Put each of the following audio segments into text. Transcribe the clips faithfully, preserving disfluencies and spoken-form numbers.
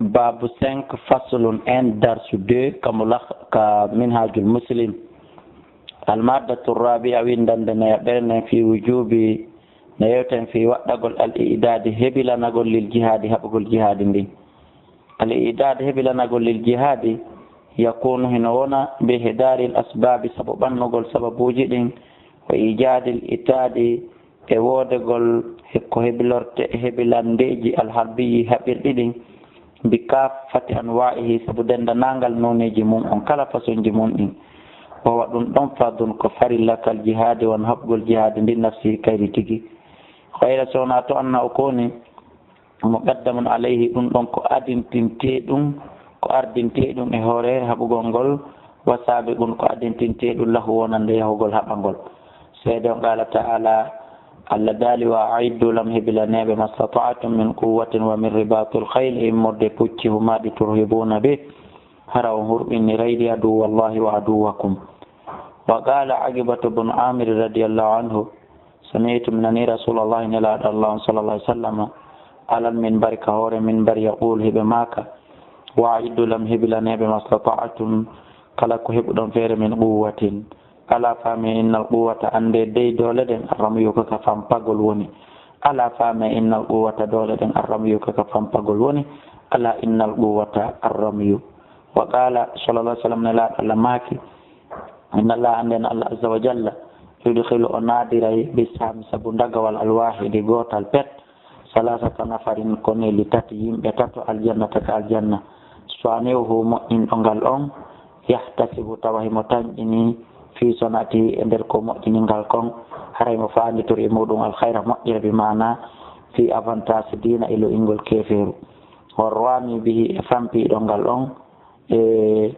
Babu cinq, faslun, en darsu deux, ka mulakh-, ka Minhajul Muslim. Al-maddatu rabi'a, winndannde nayaɓere nden, fi wujubi, no yewten fi waɗɗagol al-i'dadi, hebilanagol, lil jihadi, haɓugol jihadi ndin. Al-i'dad, hebilanagol, lil jihadi, yakunu, hino wona, bi ihdaril asbabi, sabu ɓannugol sababuuji ɗin, wa ijadil itadi, e woodegol he ko hebilorte, hebilandeeji, al harbiyi, haɓirɗi ɗin, bi kaffati anwa'ihi, sabu denndanangal nooneeji mum on kala, façonji mum ɗin. Wa huwa, ɗum ɗon, fardun, ko farilla, kal jihadi, wano haɓugol jihadi ndin, nafsihi, kayri tigi. Wa illa, so wonaa to anna o koni, muqaddamun alayhi, ɗum ɗon ko adintintee ɗum, ko ardintee ɗum e hoore haɓugol ngol, wa sabiqun, ko adintintee ɗum, lahu, wonande yahugol haɓagol. Seede on, qala ta'ala, Allah daali, wa a'iddu, lam, hebilaneeɓe, mastata'tum, min quwwatin, wa min ribatil khayl, immorde pucci, humaaɗi, turhibuna bi, hara on hurɓinirayɗi, aduwwallahi wa aduwwakum. Wa qala Aqibatu bun Amir radiyallahu anhu, sami'tu, mi nani Rasulallahi, Nelaaɗo Allah on, sallallahu alaihi wasallam, alal minbari, ka hoore minbari, yaqul, hiɓe maaka, wa a'iddu, lam, hebilaneeɓe, mastata'tum, kala ko heɓuɗon feere, min quwwatin. Ala faame, innal quwwata, annde dey doole ɗen, arramyu, ko ka fampagol woni. Ala faame, innal quwwata, doole ɗen, arramyu, ko ka fampagol woni. Ala innal quwwata arramyu. Wa qala, sallallahu alaihi wasallam, Nelaaɗo Allah maaki, inna Allah, annden Allah, azza wa jalla, yudkhilu, o naadiray, bi sahmi, sabu ndagawal, al wahidi, gootal pet, salasata nafarin, ko neli tati, yimɓe tato, aljannata, ka aljanna. Sani'uhu, moƴƴinɗo ngal on, yahtasibu, tawa himo tanƴini, fi sonatihi, e nder ko moƴƴini ngal kon, haray mo faanditori e muɗum, al khayra, moƴƴere, bi maana, fi avantage diina e lo'ingol keefeeru. Wa rami bihi, e fampiiɗo ngal on, e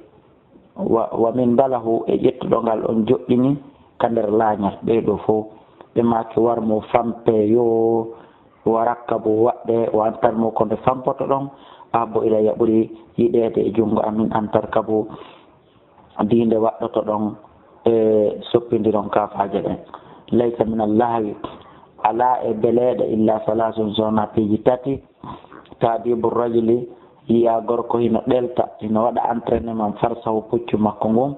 wa, wa min balahu, e ƴettuɗo ngal on joɗɗini ka nder laañal. Ɓee ɗoo fow, ɓe maaki, war mo fampe, yo, wa rakkabu, waɗɗe, wa antar mo, ko nde fampoto ɗon, ahabbu ilayya, ɓuri yiɗeede e junngo amin, antar kabu, diinde waɗɗoto ɗon, e soppindiron kaafaaje ɗen. Laysa min al-lahwi, alaa e beleeɗe, illa salaasun, so wonaa piiji tati. Ta'dibu rajuli, yi'a gorko hino ɗelta, hino waɗa entraînement, farsahu, puccu makko ngun,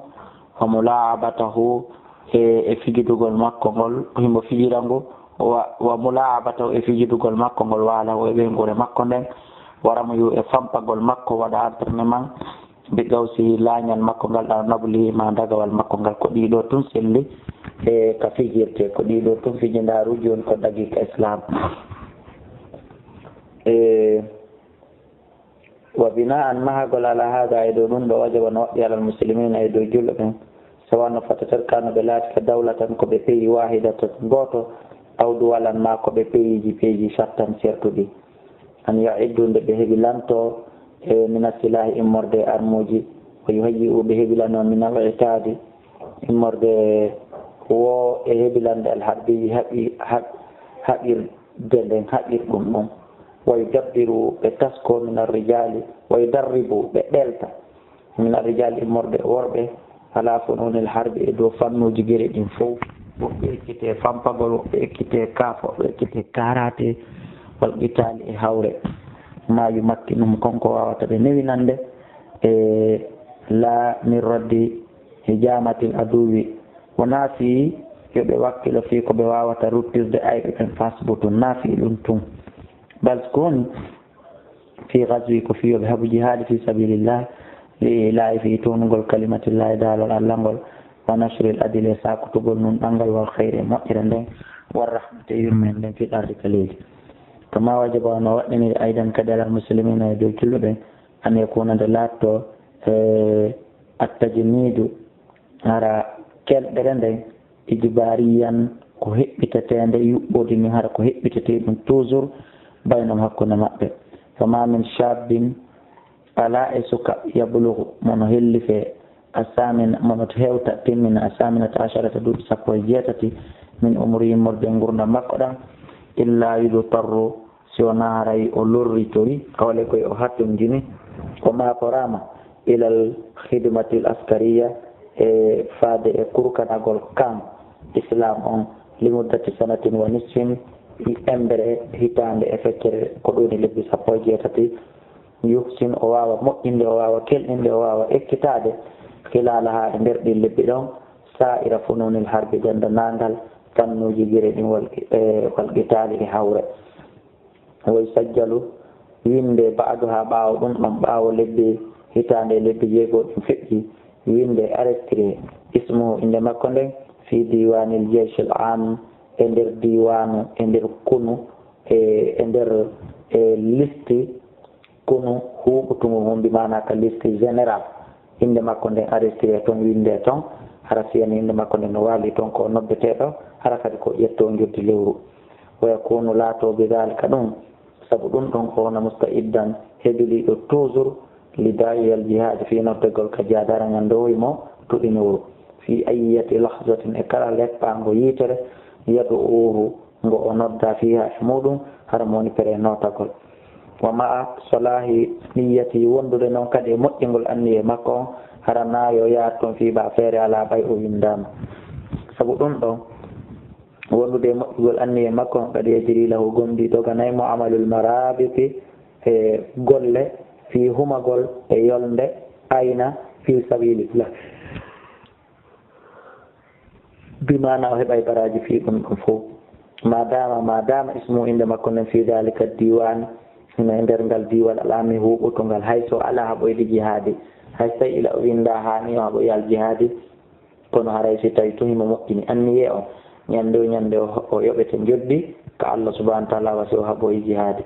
wa mula'abatahu, e, e fijidugol makko ngol, himo fijira ngu, wa, wa mula'abatahu, e fijidugol makko ngol, wa ahlahu, e ɓeynguure makko nden, wa ramyu, e fampagol makko, waɗa entraînement, bi qawsihi, laañal makko ngal, aw nablihi, ma dagawal makko ngal. Ko ɗiɗo tun selli e ka fijirte, ko ɗiɗo tun fijindaaruuji woni ko dagii ka Islam. E, wa bina'an, mahagol, ala hada, e dow ɗum ɗo, wajaba, no waɗɗi, alal muslimina, e dow julɓe ɓen, sawa no fatatirka no ɓe laatike, dawlatan, ko ɓe peyi, wahidatan, gooto, aw duwalan, ma ko ɓe peyiiji, peyiiji, shattan, sertuɗi. An ya'iddu, nde ɓe hebilanto, e, mina silahi, immorde e armuuji, wa yuhayyi'u, ɓe hebilano, minal itaadi, immorde wo e hebilande, al harbiyi, haɓi-, haɓ-, haɓirde nden, haɓirɗum ɗum. Wa yudabbiru, ɓe tasko, minal rijaali, wa yudarribu, ɓe ɗelta, minal rijaali, immorde e worɓe, ala fununil harbi, e dow fannuuji gere ɗin fow. Woɓɓe ekkite fampagol, woɓɓe ekkite kaaf, woɓɓe ekkite karate, wal qitaali, e hawre. Ma yumakkinuhum, kon ko waawata ɓe newinande, e la min raddi hijamatil aduwi. Wonaa fii yo ɓe wakkilo fii ko ɓe waawata ruttirde ayɓe ɓen, fasbutu, naa fii ɗum tun. Bal, ko woni, fi ghazwi, ko fii yo ɓe haɓu jihaadi fi sabilillah, li ila'i, fii townugol kalimatillahi, daalol Allah ngol, wa nashril adli, e saakutugol nun ɗanngal, wal khayri, e moƴƴere nden, war rahmati, e yurmeende nden, fil ardi, ka leydi. Kama wajaba, no waɗɗiniri, aydan, kadi, alal muslimina, e dow julɓe ɓen, an yakuna, nde laatto, e, attajnidu, hara kelɗere nden, ijbariyan, ko heɓɓiteteende, yuɓɓodi ni, hara ko heɓɓitetee ɗum toujours, baynahum, hakkunde maɓɓe. Fama min shabbin, alaa e suka, yablughu, mono hellifee, asamina, mono hewta, timmina, asaminata asharata, duuɓi sappo e jeetati, min umri, immorde ngurdam makko ɗam, illa yudtarru, si wonaa haray o lorritori, kawle koye o hattonjini, o maakoraama, ilal khidmatil askariya, e faade e kurkanagol kan Islam on, li muddati sanatin wa nisfin, e embere hitaande e feccere, ko ɗum woni lebbi sappo e jeetati, Yuhsin, o waawa moƴƴinde, o waawa kelɗinde, o waawa ekkitaade, khilaalahaa, e nder ɗiin lebbi ɗoon, saa'ira funuunil harbi, denndaangal fannuuji gere ɗin, wal, e, wal qitaali, e hawre. Wa yusajjalu, winnde, ba'dahaa, ɓaawo ɗum ɗoon, ɓaawo lebbi, hitaande, lebbi jeego ɗin feƴƴi, winnde, enregistré, ismuhu, innde makko nden, fii diiwaanil jeyshil aam, e nder diiwaanu, e nder konu, e, e nder, e, listi konu huuɓutungu ngun, bi maanaa ka listi général. Innde makko nden enregistré toon, winndee toon, hara si wonii innde makko nden no waalii toon, ko o noddeteeɗo, hara kadi ko o ƴettoo njoddi lewru. Wa yakuunu, laatoo, bi daalika, ɗum, sabu ɗum ɗoon, o wona musta'iddan, hebiliiɗo toujours, li daa'iyal jihaadi, fii noddegol ka jihaadi, hara ñande o wi mo tuɗinowru. Fii ayyati lahzatin, e kala leppaango yitere, yadu'uuhu, ngo o noddaa, fiihaa, e muuɗum, hara mo woni prêt nootagol. Wa ma'a salaahi niyyati, wondude noon kadi e moƴƴingol anniyee makko on, hara naa yo yaar toon fii ɓaa feere alaa ɓay o winndaama. Sabu ɗum ɗoon, wondude e moƴƴingol anniyee makko on, kadi yajri lahu, gomɗii doganay mo, amalul maraabiti, e golle fii humagol e yolnde ayna fii sabiilillah. Bi maanaa o heɓay baraaji fii ɗum ɗum fof. Maadaama, maadaama ismu, innde makko nden, fii daalika diiwaan, hino e nder ngal diiwal al aami huuɓutungal, hay so alaa haɓoyde jihaadi, hay so tawii ila o winndaa haa nii o haɓoyi al jihaadi, kono haray si tawii tun himo moƴƴini anniyee on, ñande o ñande o, o yoɓete njoɓdi ka Allah subhaanahu wa ta'aalaa wa si o haɓoyi jihaadi.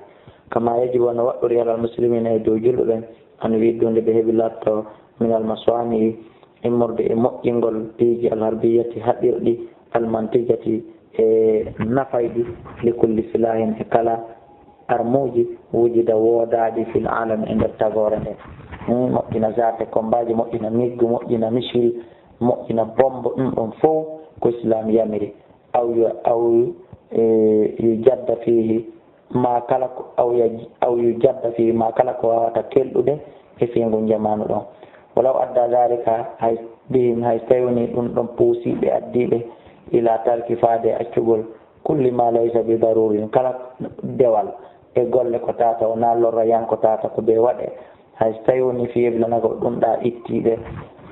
Kamaa yajibu, wano waɗɗori, alal muslimiina, e dow julɓe ɓen, an, wiɗɗunde ɓe heɓi laatoo, minal masaani'i, immorde e moƴƴingol piiji, al harbiyyati, haɓirɗi, al mantijati, e nafayɗi, li kulli silaahin, e kala armuuji, wujida, woodaaɗi, fil aalami, e nder tagoore nde. Hmm, moƴƴina zaate kombaaji, moƴƴina miggu, moƴƴina misil, moƴƴina bombo, ɗum ɗon fow ko Islaam yamiri. Aw yu-, aw, e, yu jadda fiihi, maa kala ko, aw ya-, aw yu jadda fiihi, maa kala ko waawata kelɗude e fii ngun jamaanu ɗon. Walaw adda zaalika, hay bihim, hay so tawii wonii ɗum ɗon puusii ɓe, addii ɓe, ilaa tarki, faade e accugol, kulli maa laysa bi daruurin, kala dewal e golle ko tata wonaa lorra, yan ko tata ko bee waɗe. Hay so tawii wonii fii yeblanagol ɗum ɗaa ittii ɓe,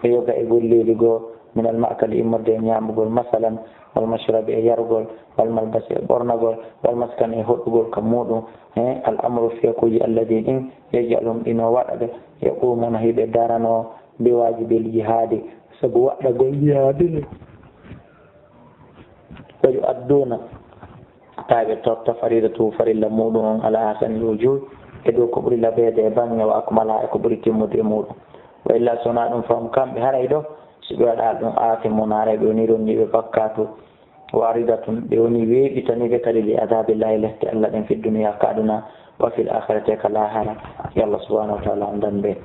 ɓe yoga e golleeli goo, minal ma'kali, immorde e ñaamugol, masalan, wal mashrabi, e yarugol, wal malbasi, e ɓornagol, wal maskani, e hoɗugol ka muuɗum, he, al amru, fiyakuuji, alladii, ɗin, yaj'aluhum, ɗin o waɗa ɓe, yaquumuuna, hiɓe daranoo, bi waajibil jihaadi, sabu waɗɗagol jihaadi nde. Wa yu'adduuna, tawi ɓe totta, fariidatahu, farilla muuɗum on, alaa ahsanil wujuuh, e dow ko ɓuri labeede e baŋŋe, wa akmalaha, e ko ɓuri timmude e muuɗum. Wa illaa, so wonaa ɗum, fahum, kamɓe, haray ɗo, si ɓe waɗaali ɗum, aasimuuna, haray ɓe woni ronniiɓe bakkaatu, wa aridatun, ɓe woni weeɓitaniiɓe kadi, li adaabillahi, lehte Allah ɗen, fid dunya, ka aduna, wa fil aakhirati, e ka laahara, yo Allah subhaanahu wa ta'aalaa anndan ɓe.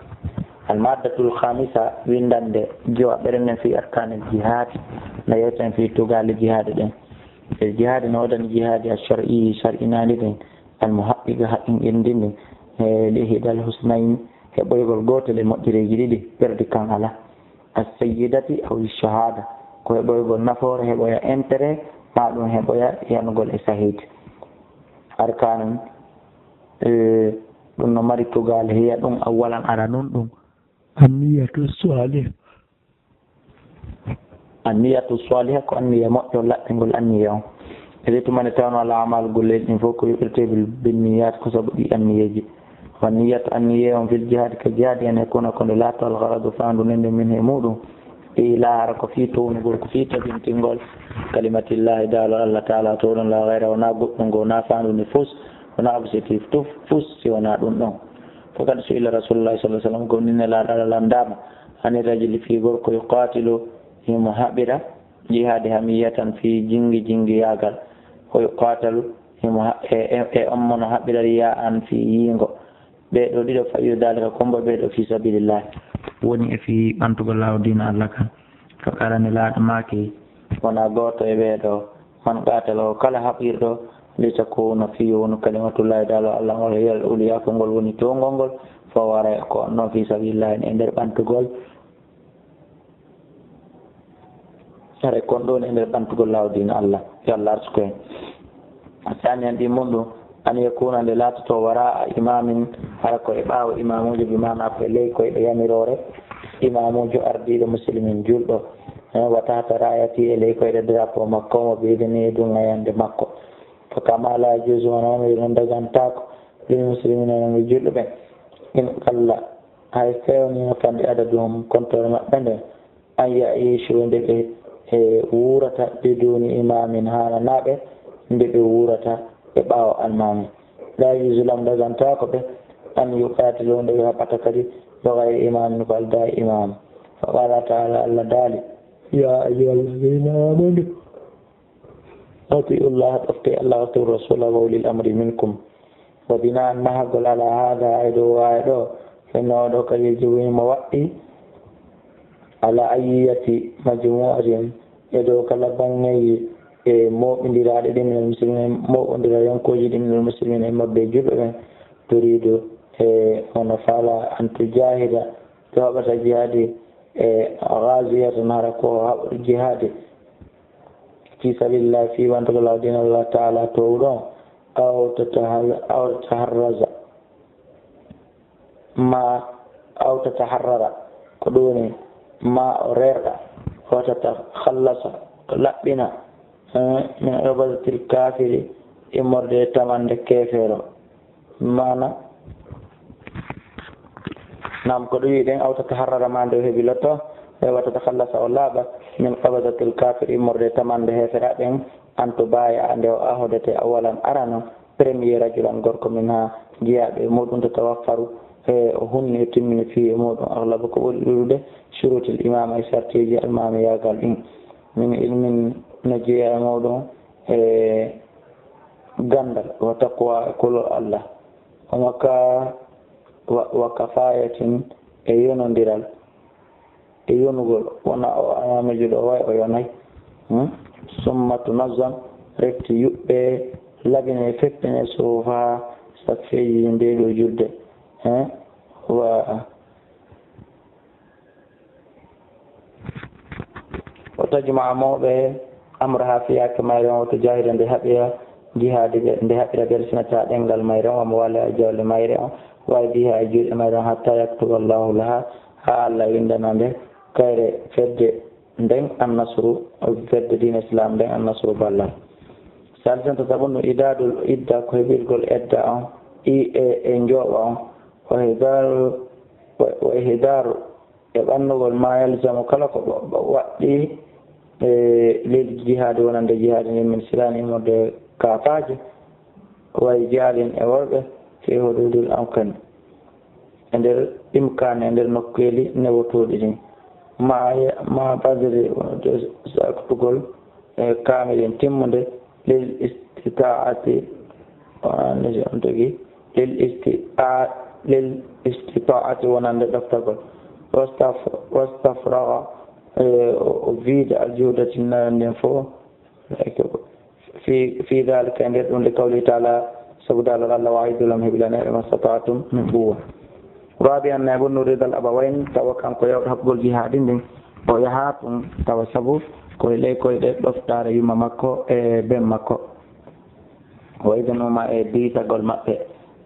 Al maaddatul khaamisa, winndannde jowaɓere nden, fii arkaanil jihaad, no yewta en fii tugaale jihaadi ɗen. E jihaadi no woodani jihaadi al shar'iyyi, shar'inaandi ɗin, al muhaqqiqi, haqqinɗinɗi ɗin, e li ihdal husnayn, heɓoygol gootel e moƴƴereeji ɗiɗi, perdre kan alaa. As sayyidati aw shahaada, ko heɓoygol nafoore, heɓoya intérêt, maa ɗum heɓoya yanugol e sahiid. Arkaanun, e, ɗum no mari tugaale, hiya, ɗum, awwalan, aranun ɗum, anniyatu saaliha. Anniyatu saaliha ko anniya moƴƴo, laɓɓingol anniya on. E ley tuma nde tawnoo al a'maalu, golleeji ɗin fof, ko yuɓɓirtee bil, bin niyaat, ko sabu ɗi anniyeeji. Wa niyyatu, anniya on, fil jihaadi, ka jihaadi, an yakuuna, ko nde laatoo, al gharadu, faandu nden, min, he muuɗum, ila, hara ko fii townugol, ko fii tabintingol kalimatillahi, daalol Allah taala, towɗon, laa gayra, wonaa goɗɗum, ngo wonaa faandu nde fus, wonaa objectif tuf, fus, si wonaa ɗum ɗon. Faqad su'ila Rasulullahi sallallahu alaihi wasallam, gomɗii Nelaaɗo Allah lanndaama, ani rajuli, fii gorko, yuqaatilu, himo haɓira, jihaadi, hamiyatan, fii jingi, jingiyaagal, wa yuqaatalu, himo ha-, e, e, e on mo no haɓira, riya'an, fii yiingo. Ɓee ɗoo ɗiɗo, fa ayyu daalika, kumpa ɓee ɗoo, fii sabiilillaahi, woni e fii ɓantugol laawol diina Allah kan. Fa qaala, Nelaaɗo maaki, wonaa gooto e ɓee ɗoo, man qaatala, o kala haɓirɗo, li takuuna, fii yo wonu kalimatullaahi, daalol Allah ngol, hiya al ulyaa, ko ngol woni towngol ngol, fa huwa, haray ko on ɗon, fii sabiilillaahi, e nder ɓantugol Haray kon ɗon e nder ɓantugol laawol diina Allah, yo Allah arsuku en. Saaniyan ɗimmun ɗum, أن يكون, nde laatoto, وراء إمام, hara ko e ɓaawo imaamuujo, bi maanaa ko e ley koyɗe yamiroore imaamuujo ardiiɗo muslimin juulɗo, eh, وتحت رايته, e ley koyɗe drapeau makko, وبإذنه, e duŋayande makko. فكما لا يجوز, hono no ɗum dagantaako, للمسلمين, wonande juulɓe ɓen, إن قل, hay so tawii wonii no fanɗi, عددهم, kontoore maɓɓe nden, أن يعيشوا, nde ɓe, e, wuurata, بدون إمام, haananaa ɓe nde ɓe wuurata e ɓaawo almaami. لا يجوز لهم, dagantaako ɓe, أن يقاتلوا, nde ɓe haɓata kadi, بغير إمام, ko aldaa e imaamu. فقال تعالى, Allah daali, يا أيها الذين آمنوا أطيعوا الله, ɗoftee Allah, وأطيعوا الرسول وأولي الأمر منكم. وبناء, mahagol على هذا, e dow aaya ɗoo, فإن, oo ɗoo kadi, يجب, himo waɗɗii, على أية مجموعة, e dow kala baŋŋeeji, e mooɓindiraaɗi ɗin, من المسلمين, mooɓondirankooji ɗin, من المسلمين, immorde e juulɓe ɓen, تريد, e hono faalaa, أن تجاهد, to haɓata jihaadi, e غازية, hara ko haɓ-, jihaadi, في سبيل الله, fii wantugol laawol diina Allah Taala toowuɗo on, أو تتهل-, أو تتحرز, maa, أو تتحرر, ko ɗum woni, maa o reerɗa, وتتخلص, o laɓɓina, eh, من قبضة الكافر, immorde e tamannde keefeero. Maana, naam, ko ɗum wi'uɗen, أو تتحرر, maa nde o heɓi lotto, e وتتخلص, o laaɓa, من قبضة الكافر, immorde e tamannde heeferaaɓe ɓen, أن تبايع, nde o ahodete, أولا, arano, premier, رجلا, gorko, منها, jeyaaɓe e muuɗum, تتوفر, e o hunni, o timmini, فيه, e muuɗum, أغلب, ko ɓuri ɗuuɗude, شروط الإمامة, e sartiiji almaamiyaagal ɗin, من علم, no jeyaa e muuɗum, e ganndal, وتقوى, e kulol Allah, ومكا-, و-, وكفاية, e yonondiral, e yonugol, wona o almaamiijo ɗoo, way o yonay. Hmm? ثم تنظم, refti yuɓɓee, laɓinee, feppinee, صفوفها, saffeeji ndee ɗoo julde. Eh? Wa, وتجمع, mawɓe, أمرها, fiyaake mayre on, وتجاهد, nde haɓira jihaadi ɓe, nde haɓira بألسنتها, ɗemngal mayre on, وأموالها, e jawle mayre on, وأيديها, e juuɗe mayre on, حتى يكتب الله لها, haa Allah winndana nde kayre fedde nden, النصر, fedde diina Islaam nden, النصر, ballal. ثالثا, tataɓun, إعداد العدة, ko heɓirgol edda on, i, e, e njooɓa on, وإحضار, و-, وإحضار, e ɓannugol, ما يلزم, kala ko ɓa-, ɓa-, waɗɗii, e, للجهاد, wonande jihaadi ndin, من سلاح, immorde e kaafaaje, ورجال, e worɓe, في حدود الأمكان, e nder imkaani, e nder nokkeeli newotooɗi ɗin. ما, ما بذل, wonande saktugol, e kaamilin timmunde, للاستطاعة, wonande si on tigi, للاستطاع-, للاستطاعة, wonande ɗoftagol. واستف-, واستفرغ, e, o, o viida, الجهود, tinnere nden fof, في, في ذلك, e nder ɗum, لقوله تعالى, sabu daalol Allah, وأعدوا لهم, heɓilanee ɓe, ما استطعتم من قوة. رابعا, nayaɓun, رضا الأبوين, tawa kanko yahuɗo haɓugol jihaadi ndin, o yaha tun, tawa sabu ko e ley koyɗe ɗoftaare yumma makko e ben makko. وإذنهما, e diisagol maɓɓe.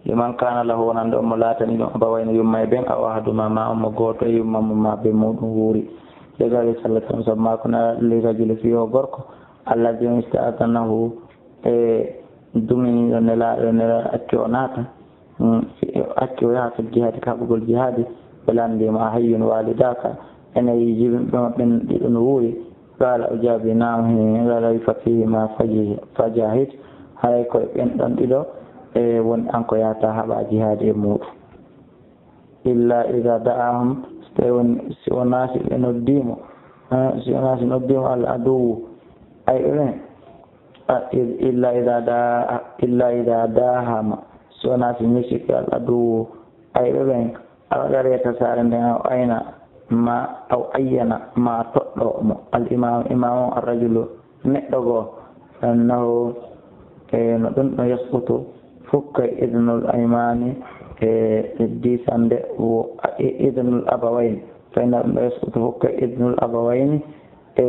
لمن كان له, wonande on mo laatanii ɗum, أبوين, yumma e ben, أو أحدهما, maa on mo gooto e yumma mum maa ben muuɗum wuuri. لقوله صلى الله عليه وسلم, sabu maako Nelaaɗo, للرجل, fii oo gorko, الذي استأذنه, e duŋiniiɗo Nelaaɗo, Nelaaɗo accu o naata, mm, si o accu o yaha في الجهاد, ka haɓugol jihaadi, ɓe lanndii mo, أحي والداك, ene jibinɓe ma ɓen ɗiɗo no wuuri? قال, o jaabii, نعم, hini. قال, بفتيهما فجه-, فجاهد, haray ko e ɓen ɗon ɗiɗo, e, woni an ko yahata haɓa jihaadi e muuɗum. إلا إذا دعاهم, si tawii won-, si wonaa si ɓe noddii mo, eh, si wonaa si noddii mo العدو, ayɓe ɓen, a, i-, إلا إذا دا-, إلا إذا داهم, si wonaa si misike العدو, ayɓe ɓen, أو قرية, saare nden, أو أين, maa, أو أين, maa toɗɗoo mo, الإمام, imaam on, الرجل, neɗɗo goo, فإنه, e, no ɗum ɗon, يسقط, fukkay, إذن الأيمان, e, diisannde, wo, e, إذن الأبوين, فإنه ɗum ɗon, يسقط, fukkay, إذن الأبوين, e,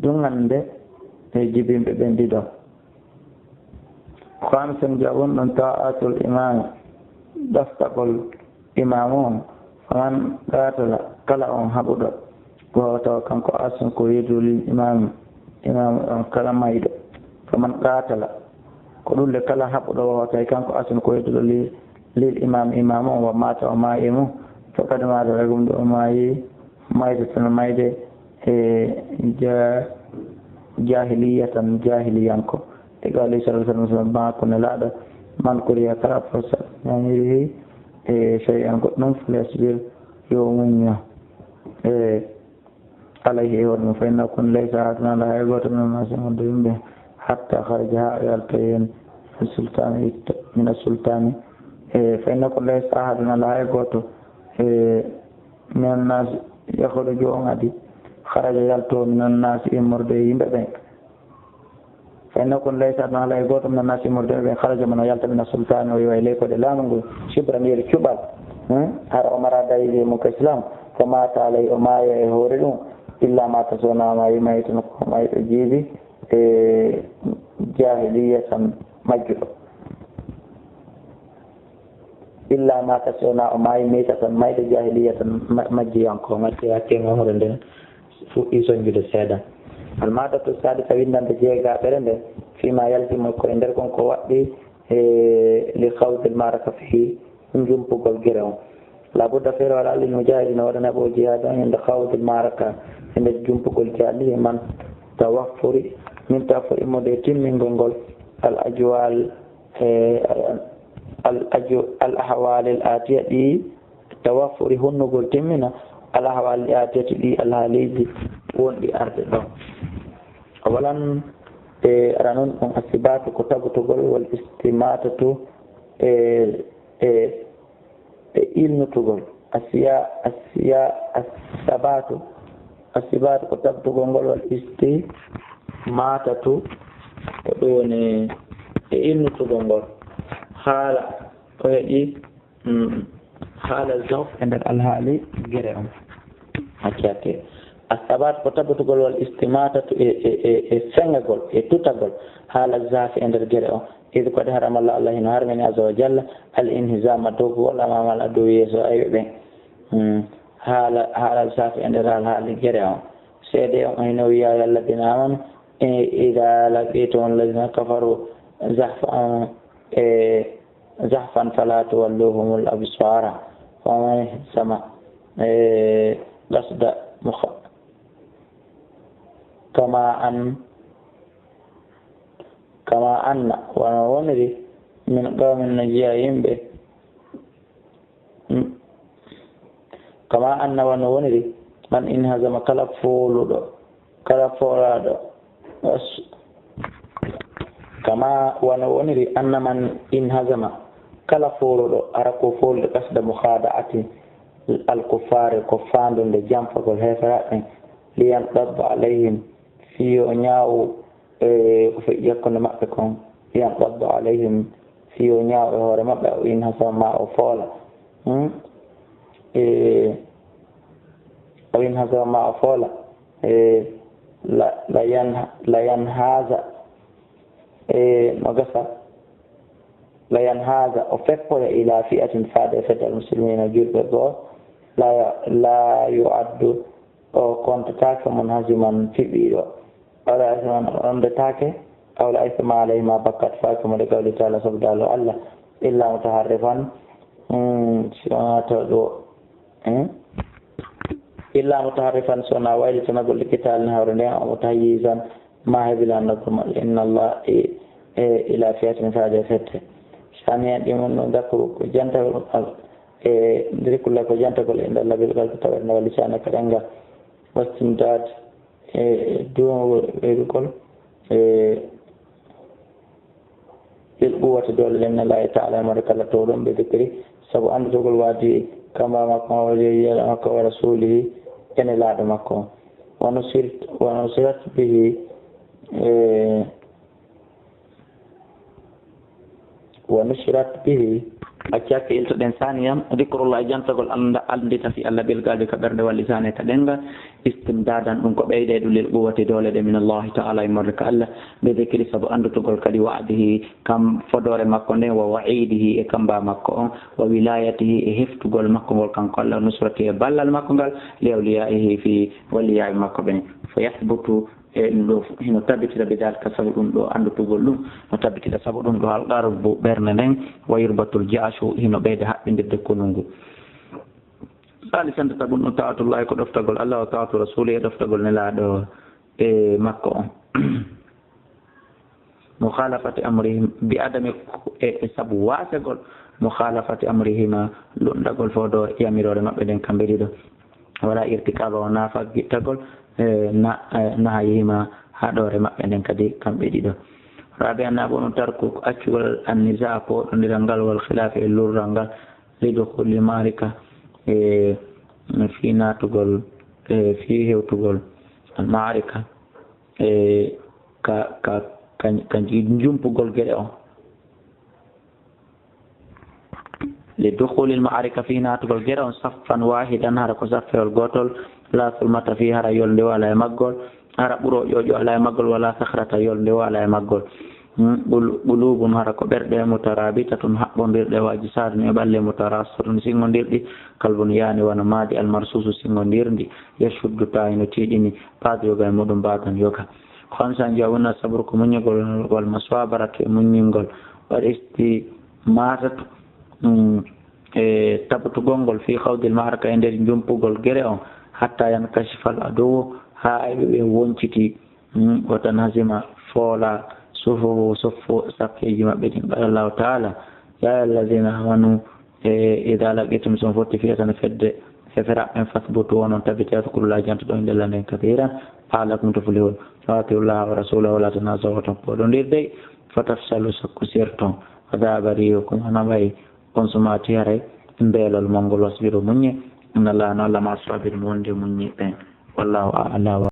duŋannde, e, jibinɓe ɓen ɗiɗo. Ko an sen jaɓun ɗum ta'atul imaami, ɗoftagol imaamu on. Faman qaatala, kala on haɓuɗo, ko tawa kanko asun ko yeddulil imaami, imaamu on kala mayɗo. Faman qaatala, ko ɗum le kala haɓuɗo o tawi kanko asun ko yeddulil, lil imaami, imaamu on, wa maata o maayi e mum, faqad maata, ɗum ɗo o maayi, mayde tan mayde e ja-, jahiliyatan, jahiliyanko. E ko Alayhi salatu wasalam, ma ko nelaaɗo, man kuriha kala fo sa-, ñaamiri e shay'an goɗɗum, falyasbir, yo muñño. E alayhi e hoore mum, fa innakum laysa ahadun ala hay gooto min annaasi wonde yimɓe, hatta kharaja haa o yalta heen min sultaani, min sultaani. E fa innakum laysa ahadun ala hay gooto e min annaasi, yakhruju on adi, kharaja yalto min annaasi immorde e yimɓe ɓen. Fa innakum laysa ahadun ala hay gooto min annaasi immorde e yimɓe ɓen, kharaja man o yalta min sultaani o iwa e ley koɗe laamu ngun, shibran yeru cuɓal. Hmm? Hara o mara dalili e mum ka Islam, ko maata alay o maaya e hoore ɗum, illa maata so wonaa maayi maytan ko mayɗo jiibi e jahiliya tan majjuɗo. Illa maata so wonaa o maayi mayta tan mayde jahiliya tan ma-, majjiyanko, majjiyanke hoore nden fuɗɗi soñjude seeɗa. Al maadatu sadisa, winndannde jeegaɓere nden, fii ma yalzimu ko e nder kon ko waɗɗi e li khawdil maraka fii jumpugol gere on. La budda feere wala lil mujahidina waɗana ɓo jihaad on inda khawdil maraka e nder jumpugol jihaad ndi man tawaffuri min tawaffuri immude e timmingol ngol al ajwal e al aju-, al ahwalil atiya ɗi tawaffuri hunnugol timmina al ahwalil atiyati ɗi alhaaliji wonɗi arde ɗon. Awalan e ara non on asibatu ko tabutugol wal istimatatu e, e e ilnutugol. Asiya, asiya, asabatu. Asibatu ko tabtugol ngol, wal istimatatu ko ɗum woni e ilnutugol ngol. Haala ko heƴi, mm, haala zaf e nder alhaali gere on. Acce, acce. Asabat ko tabtugol wal istimatatu e, e, e, e sengagol, e tutagol. Haala zaf e nder gere on. Id ko waɗi haram Allah, Allah hino harmini azza wa jalla al inhizama dogugol amama al adu yeeso ayɓe ɓen. Hmm. Haala, haala safi e nder alhaali gere on. Seede on hino wiya, ya alladina amanu, i-, ida laqitum alladina kafaru zahfan, e, zahfan fala tuwalluhumul absara. Faman sama, e, qasda mukha-, kama an, kama anna, wano woniri, min qawmin no jeya yimɓe. Mm. Kama anna, wano woniri, man inhazama, kala fooluɗo, kala foolaaɗo, as-, kama wano woniri, anna man inhazama, kala fooluɗo, ara ko foolude, qasda mukhada'ati al kuffari, ko faandunde jamfagol heeferaaɓe ɓen, liyanqadda alayhim, fii yo ñaawu e ko feƴƴi hakkunde maɓɓe kon, yanqaddu alayhim, fii yo ñaaw e hoore maɓɓe, aw inhazama, maa o foola. Hmm? E, aw inhazama, maa o foola. E, la, la yan-, la yanhaza, e, no gasa, la yanhaza, o feppoya ila fi'atin, faade e fedde al muslimina, julɓe goo, la, la yu'addu, o kontataake munhaziman, fiɓiiɗo. Aw la isma, o ɗomɗetaake. Aw la isma alayhi, ma bakkat faaki mo, li qawli taala, sabu daalo Allah, illa mutaharrifan, hmm, si wonaa taw ɗo, hmm? Illa mutaharrifan, si wonaa waylitanagol, li qitaalin, hawre nden, aw mutahayyizan, ma hebilannagol mo, inna Allah, e, e, ila fi'atin, faade e fedde. Saniyan, ɗi mun no dakru, ko jantagol, e, ndiri kulla ko jantagol, inda Allah bil qalbi, tawere nde walla lisaana ka ɗemngal. Wastimdaad, e duwawol ɓeydugol, e bil quwwati doole len, Allaahi taala, mare kala towɗon ɓe zikri, sabu annditagol waadi kamba makko, ma waje yiyal makko, wa rasulihi, e nelaaɗo makko. Wa nusirat, wa nusirat bihi, e wa nusirat bihi, Accaaki iltoɗen saaniyan, dikrullah, jantagol Allah, anndita fii Allah bil qalbi ka ɓernde, wal lisaani ka ɗemngal, istimdaadan, ɗum ko ɓeydeeɗo lil quwwati, doole ɗe, min Allahi ta'ala, immorde ka Allah, bi dikri, sabu anndutugol kadi, wa'dihi, kam fodoore makko nden, wa wa'idihi, e kamba makko on, wa wilayatihi, e heftugol makko ngol kanko Allah, nusrati, e ballal makko ngal, li awliyaihi, fii waliyaaɓe makko ɓen. Fa yathbutu, e ɗum ɗo fof hino tabitira, bi daalika, sabu ɗum ɗo anndutugol ɗum, no tabitira sabu ɗum ɗo alqalbu, ɓernde nden, wa yurbatul ja'shu, hino ɓeyda haɓɓindirde konu ngu. Saalisan, tataɓun ɗum, ta'atullahi, ko ɗoftagol Allah, wa ta'atu rasuli, e ɗoftagol Nelaaɗo e makko on. Mukhalafati amrihim, bi adami, e, e sabu waasegol, mukhalafati amrihima, luɗndagol fodoore yamiroore maɓɓe nden kamɓe ɗiɗo. Wala irtikaba, wonaa faggittagol, e, na-, e, nahayihima, haɗoore maɓɓe nden kadi kamɓe ɗiɗo. Rabi'an, naɓo ɗum, tarku, accugol, annizaa, pooɗondiral ngal, wal khilafi, e lurral ngal, li dukhuli ma'rika, e, fii naatugol, e, fii hewtugol al ma'rika, e, ka, ka, ka, ka jumpugol gere on. Li dukhulil ma'arika, fii naatugol gere on, saffan wahidan, hara ko saffewol gootol, la sulmata fii, hara yolnde wala e maggol, hara ɓuro ƴoƴo ala e maggol, wala sakhrata, yolnde wala e maggol. Hmm, qul-, qulubun, hara ko ɓerɗe, mutarabitatun, haɓɓondirɗe, wa ajsadun, e ɓalle, mutarassatun, singondirɗi, kal bunyani, wano maadi, al marsusu, singondirndi, yashuddu, tawi no tiiɗini, ba'du yoga e muɗum ba'dan yoga. Khamsan, jowaɓun, as-sabru, ko muññugol, wal musabara, e muññingol, wal istimatatu, mm, e tabtugol ngol, fi khawdil ma'araka, e nder jumpugol gere on, hatta yankashifa al aduwwu, haa ayɓe ɓe wonciti, mm, wa tanhazima, foola, sufufu, soffu, saffeeji maɓɓe ɗin. Qala Allahu ta'ala, ya ayyuha alladhina amanu, e, idha laqitum, so on fotti fi'atan, fedde, feferaɓe ɓen, fathbutu, wonon tabiti, wadhkurullaha, jantoɗon innde Allah nden, kathiran, la'allakum tuflihun. Wa ati'ullaha wa rasulahu, wa la tanaza'u, ton pooɗondirde, fatafshalu, sakkusirton, wa tadhhaba rihukum, hano ɓay on sumaati haray mbeelol mon ngol, wasbiru, muññe, inna Allaha, no Allah, ma'a sabirin, wonde muññiɓe ɓen. Wallahu a'lam.